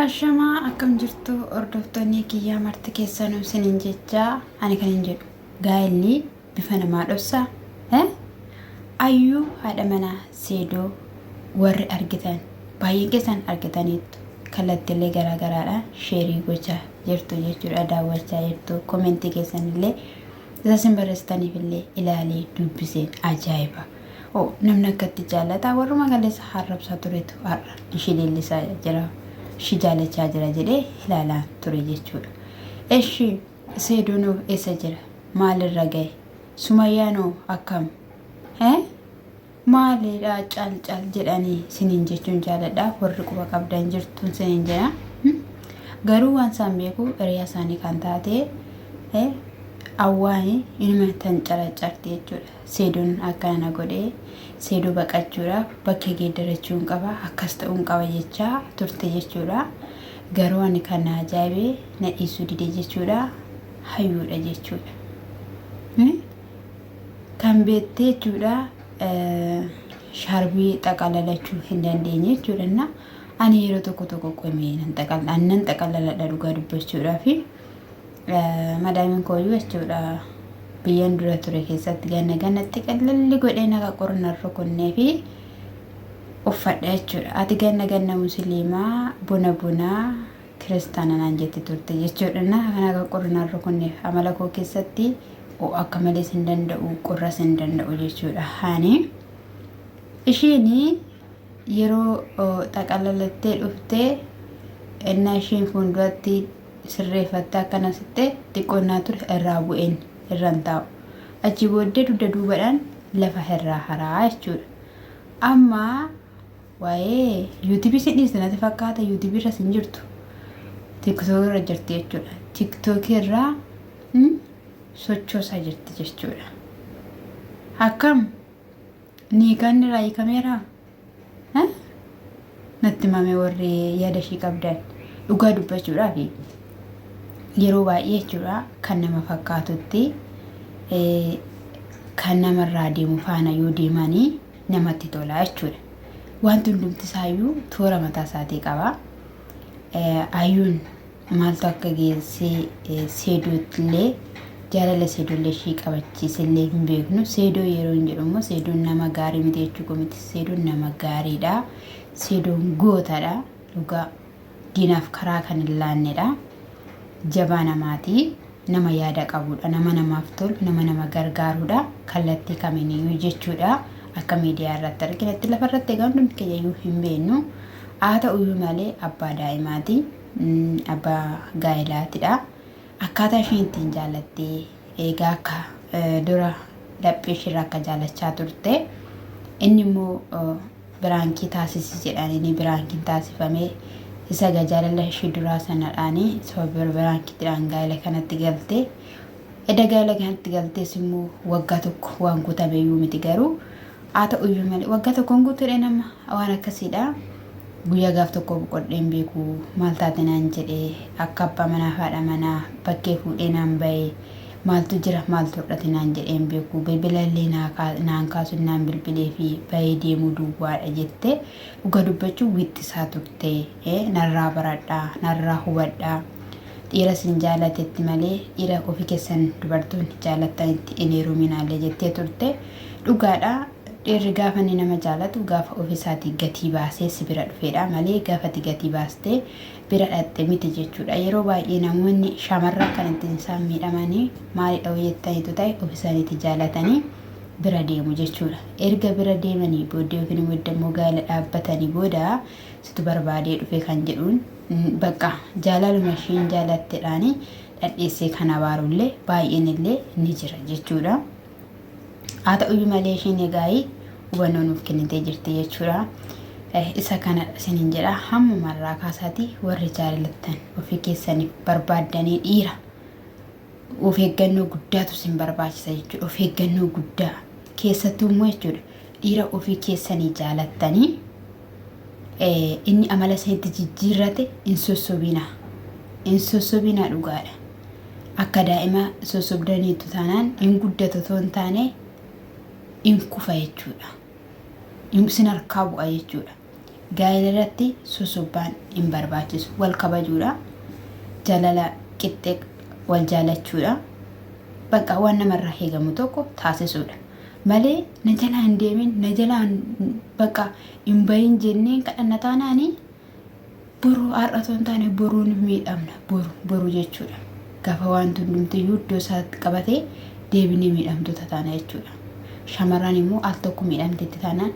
Ashamaa akkam jirtu hordoftoonni kiyyaa marti keessanuu isiniin jechaa ani kan hin jedhu gaa'elli bifa namaa dhoksaa ayyuu haadha manaa seedoo warri argitan baay'een keessan argitaniittu kallattiilee garaagaraadhaan sheerii gochaa jirtu jechuudha daawwachaa jirtu komentii keessanillee isa isin barreessitaniif illee ilaalee dubbiseen ajaa'iba. Oh, namni akkatti jaallata warruma kaleessa harrabsaa turetu har'a ishii leellisaa jira ishii jaalachaa jira jedhee ilaalaa ture jechuudha. Eshi seedoonoo eessa jira? Maalirra gahe? Sumayyaanoo akkam? Eh? Maalidha cal cal jedhanii siniin jechuun jaaladha warri quba qabdan jirtuun siniin jedha. Garuu waan isaan beeku hiriyaa isaanii kan taate awwaani inuma tan caracarti jechuudha. Seedoon akkana na godhee seedoo baqachuudhaaf bakkee geeddarachuun qaba akkas ta'uun qaba jechaa turte jechuudha. Garuu ani kan na ajaa'ibe na dhiisuu dide jechuudha. Hayyuudha jechuudha. Kan beektee jechuudha shaarbii xaqalalachuu hin dandeenye jechuudha. Na ani yeroo tokko tokko qomee nan xaqal nan xaqalaladha dhugaa dubbachuudhaa fi madaamiin kooyyuu jechuudha biyyan dura ture keessatti ganna gannatti qallalli godhee naqa qorna rukunnee fi uffadha jechuudha. Ati ganna ganna musliimaa bona bonaa kiristaana naan jetti turte jechuudha. Na kana qorra rukunneef amala koo keessatti ho'a akka malees hin danda'u qorras hin danda'u jechuudha. Haani ishiin yeroo xaqalalattee dhuftee ennaa ishiin fuulduratti sirreeffattee akkana sitte xiqqoonnaa ture irraa bu'een irraan taa'u. Achi booddee dugda duubadhaan lafa irraa haraa jechuudha. Amma waa'ee yuutuubii si dhiiste natti fakkaata yuutuubii irras hin jirtu. Tiktookii irra jirti jechuudha. Tiktookii irraa sochoosaa jirti jechuudha. Akkam niikaan irraa hiikameeraa? Natti himame warri yaada ishii qabdan dhugaa dubbachuudhaaf yeroo baay'ee jechuudha kan nama fakkaatutti kan namarraa deemu faana yoo deemanii namatti tola jechuudha. Wanti hundumti isaayyuu toora mataa isaatii qaba. Ayyuun maaltu akka geessee seedootillee jaalala seedoollee ishii qabachiisellee hin beeknu. Seedoo yeroo hin jedhu immoo seedoon nama gaarii miti jechuu koo miti. Seedoon nama gaariidha. Seedoon gootadha. Dhugaa diinaaf karaa kan hin laannedha. Jabaa namaati. Nama yaada qabudha. Nama namaaf tolu, nama nama gargaarudha. Kallattii kamiiniyyuu jechuudha. Akka miidiyaa irratti arginetti lafa irratti egaa hundumti keenya iyyuu hin beeknu. Haa ta'uyyuu malee abbaa daa'imaati. Abbaa gaa'ilaatidha. Akkaataa isheen ittiin jaallattee eegaa akka dura laphee isheerraa akka jaallachaa turte inni immoo biraankii taasisi jedhanii biraankiin taasifamee isa egaa jaalala ishee duraa sanadhaani sababa biraankiidhaan gaa'ela kanatti galte. Edda gaa'ela kanatti galtees immoo waggaa tokko waan guutame iyyuu miti garuu haa ta'u iyyuu malee waggaa tokkoon guutuudhe nama waan akkasiidha. Guyyaa gaaf tokko boqodhee hin beeku maal taate naan jedhe akka abbaa manaa fi haadha manaa bakkee fuudhee naan bahe maaltu jira maaltu hir'ate naan jedhee hin beeku bilbila illee naan kaasu naan bilbilee fi bahee deemuu duwwaadha jette dhuga dubbachuu wixxisaa turte narraa baradhaa narraa hubadhaa dhiira sin jaalatetti malee dhiira ofii keessan dubartoonni jaalattanitti hin heeruminaallee jettee turte dhugaadha. Dhiirri gaafa inni nama jaalatu gaafa ofi isaatii gatii baasee si bira dhufeedha malee gaafa ati gatii baastee bira dhaqxe miti jechuudha. Yeroo baay'ee namoonni shamarran kan ittiin isaan miidhamanii maalidha yoo jettaniitu ta'e ofi isaaniitii jaalatanii bira deemu jechuudha. Erga bira deemanii booddee yookiin immoo edda immoo gaa'ela dhaabbatanii booda situ barbaadee dhufe kan jedhuun bakka jaalaluma isheen jaalattedhaanii dhadheessee kan abaarullee baay'een illee ni jira jechuudha. Haa ta'uyyuu malee isheen egaa hubannoo nuuf kennitee jirti jechuudha. Isa kana isiniin jedha hammumarraa kaasaati warri jaalattan ofii keessaniif barbaaddanii dhiira of eeggannoo guddaatu isin barbaachisa jechuudha. Of eeggannoo guddaa keessattuu immoo jechuudha dhiira ofii keessanii jaalattanii inni amala isinitti jijjiirrate hin sossobinaa. Hin sossobinaa dhugaadha. Akka daa'ima sossobdaniitu taanaan hin guddatu otoo hin taane hin kufa jechuudha. Isin harkaa bu'a jechuudha. Gaa'ela irratti sosobbaan hin barbaachisu. Wal kabajuudha. Jaalala qixxee wal jaalachuudha. Bakka waan namarraa eegamu tokko taasisuudha. Malee na jalaa hin deemin, na jalaa bakka hin bahin jennee kadhanna taanaanii boru har'a otoo hin taane boruun miidhamna. Boru boru jechuudha. Gaafa wanti hundumtiyyuu iddoo isaatti qabatee deebinee miidhamtoota taana jechuudha. Shamarran immoo al tokko miidhamteetti taanaan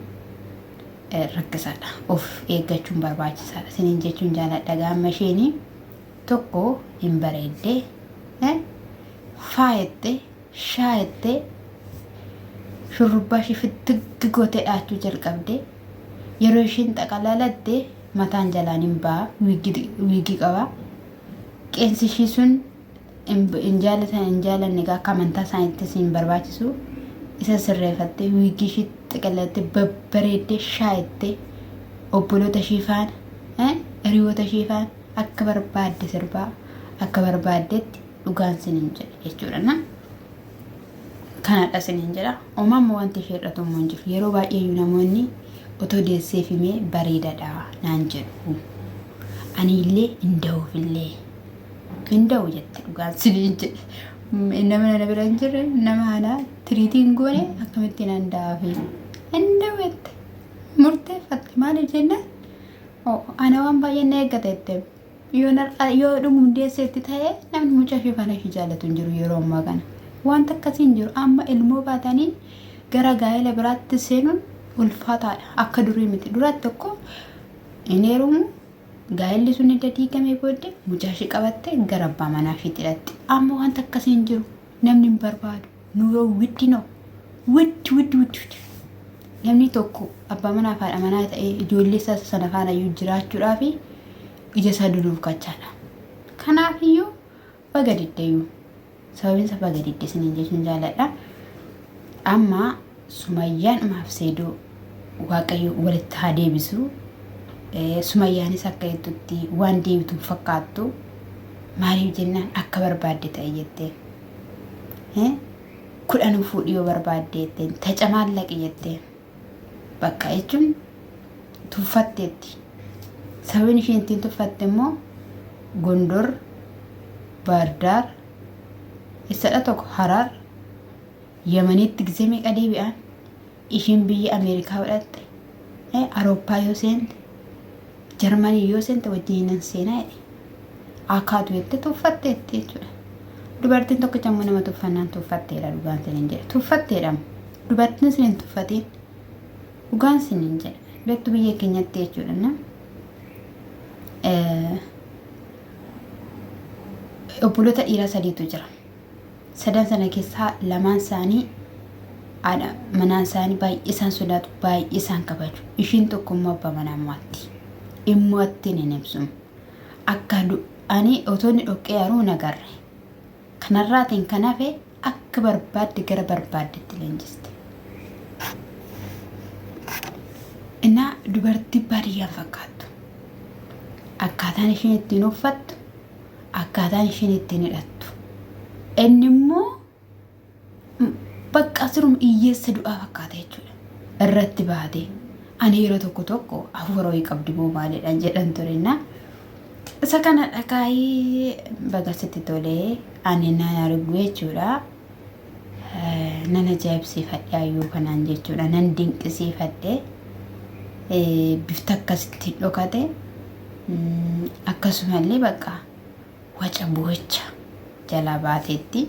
rakkisaadha. Of eeggachuun barbaachisaadha. Isiniin jechuun jaaladha. Gaama isheen tokko hin bareedde, faayette, shaayette, shurrubbaa ishee fittiggi gootee dhaachuu jalqabde. Yeroo isheen xaqalalatte mataan jalaan hin ba'a, wiigii qaba. Qeensi ishii sun hin jaalatan hin jaalanne egaa akka amantaa isaaniittis hin barbaachisu. Isa sirreeffattee wiigii ishii xiqalatte babbareeddee shaayettee obboloota ishii faana hiriyoota ishii faana akka barbaadde sirbaa akka barbaaddetti dhugaan sinin jedhe jechuudha na. Kanadha sinin jedha. Uumama wanti ishee irra immoo hin jiru. Yeroo baay'ee iyyuu namoonni otoo deesseef himee bareedadha naan jedhu. Ani illee hin da'uufillee hin da'u jette dhugaan sinin jedhe. Nama na bira hin jirre nama ana tiriitii hin goone akkamittiin an da'aafi hin da'u jette. Murteeffatte maaliif jennaan ana waan baay'een na eeggata jette. Yoo dhugum deesseetti ta'e namni mucaa ishee faana ishee jaallatu hin jiru yeroo ammaa kana. Wanta akkasii hin jiru. Amma ilmoo baatanii gara gaa'ela biraatti seenuun ulfaataadha. Akka durii miti. Duratti tokko hin heerumu gaa'elli sun edda diigamee booddee mucaa ishee qabattee gara abbaa manaa isheetti hidhatti. Amma wanta akkasii hin jiru. Namni hin barbaadu. Nuroo widdi no. Widdi widdi widdi widdi. Namni tokko abbaa manaa fi haadha manaa ta'ee ijoollee isaa sana faana iyyuu jiraachuudhaaf ija isaa dunuunfachaadha. Kanaaf iyyuu baga diddeyyuu. Sababiin isaa baga didde isiniin jechuun jaaladha. Amma Sumayyaan dhumaaf Seedoo Waaqayyo walitti haa deebisu. Sumayyaanis akka jettutti waan deebitu hin fakkaattu. Maaliif jennaan akka barbaadde ta'e jetteen. Kudhanuu fuudhi yoo barbaadde jetteen. Tacamaallaqi jetteen. Bakka jechuun tuffatteetti. Sababni isheen ittiin tuffatte immoo Gondor, Baardaar, eessadha tokko Harar, Yamanitti gisee meeqa deebi'an ishiin biyya Ameerikaa godhatte, Awurooppaa yoo seente, Jarmanii yoo seente wajjin nan seenaa jedhe. Akaatu jettee tuffatteetti jechuudha. Dubartiin tokkicha immoo nama tuffannaan tuffatteedha dhugaan sinin jedhe. Tuffatteedha. Dubartiin sin hin tuffatiin dhugaan sinin jedhe. Beektu biyya keenyatti jechuudha. Na? Obboloota dhiiraa sadiitu jira. Sadan sana keessaa lamaan isaanii haadha manaan isaanii baay'ee isaan sodaatu baay'ee isaan kabaju. Ishiin tokko immoo abbaa manaa mo'atti. Immoo attiin hin ibsu. Akka ani otoo inni dhoqqee aruu hin agarre. Kanarraatiin kan hafe akka barbaadde gara barbaaddetti leenjiste. Innaa dubartii baadiyyaan fakkaattu. Akkaataan isheen ittiin uffattu, akkaataan isheen ittiin hidhattu. Inni immoo bakka asiruma hiyyeessa du'aa fakkaata jechuudha. Irratti baatee. Ani yeroo tokko tokko hafuura wayii qabdi moo maalidhaan jedhan ture innaa. Isa kana dhagaayee baga sitti tolee ani nan argu jechuudha. Nan ajaa'ibsiifadhe hayyuu kanaan jechuudha. Nan dinqisiifadhe. Bifti akkasitti dhokate. Akkasumallee bakka waca boocha jalaa baateetti.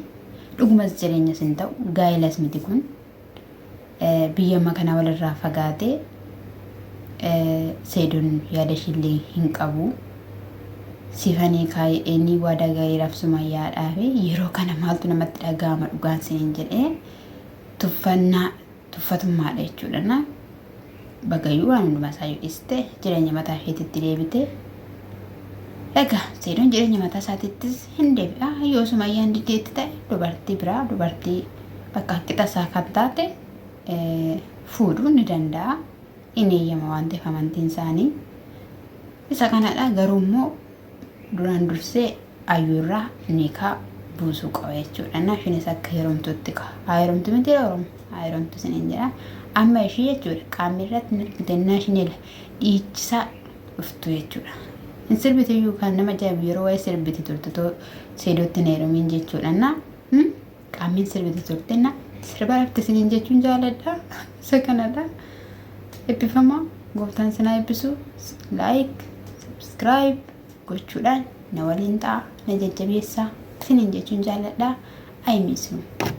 Dhugumas jireenyas hin ta'u gaa'ilas miti kun. Biyya amma kana walirraa fagaatee Seedoon yaada ishiillee hin qabu. Sifanii kaayedheenii waadaa galeeraaf Sumayyaadhaa fi yeroo kana maaltu namatti dhaga'ama dhugaan siniin jedhee tuffannaa tuffatummaadha jechuudha. Na bagayyuu waan hundumaa isaa yoo dhiiste jireenya mataa isheetitti deebite. Egaa Seedoon jireenya mataa isaatiittis hin deebi'a. Yoo Sumayyaan diddeetti ta'e dubartii biraa dubartii bakka qixa isaa kan taate fuudhuu ni danda'a. Hin eeyyama waan ta'eef amantiin isaanii. Isa kanadha garuu immoo duraan dursee ayyuurraa nikaa buusuu qaba jechuudha. Na ishiinis akka heerumtutti ka. Haa heerumtu miti Oromo. Haa heerumtu isiniin jedha. Amma ishii jechuudha qaamni irratti hin argite innaa ishiin ila. Dhiichisaa dhuftu jechuudha. Hin sirbite iyyuu kan nama ajaa'ibu yeroo waa'ee sirbiti turte too seedootti hin heerumiin jechuudha. Na qaammiin sirbiti turte na sirba rafte isiniin jechuun jaaladha. Isa kanadha. Eebbifamaa gooftaan sinaa eebbisu like subscribe gochuudhaan na waliin ta'a na jajjabeessaa isiniin jechuun jaaladha. I miss you.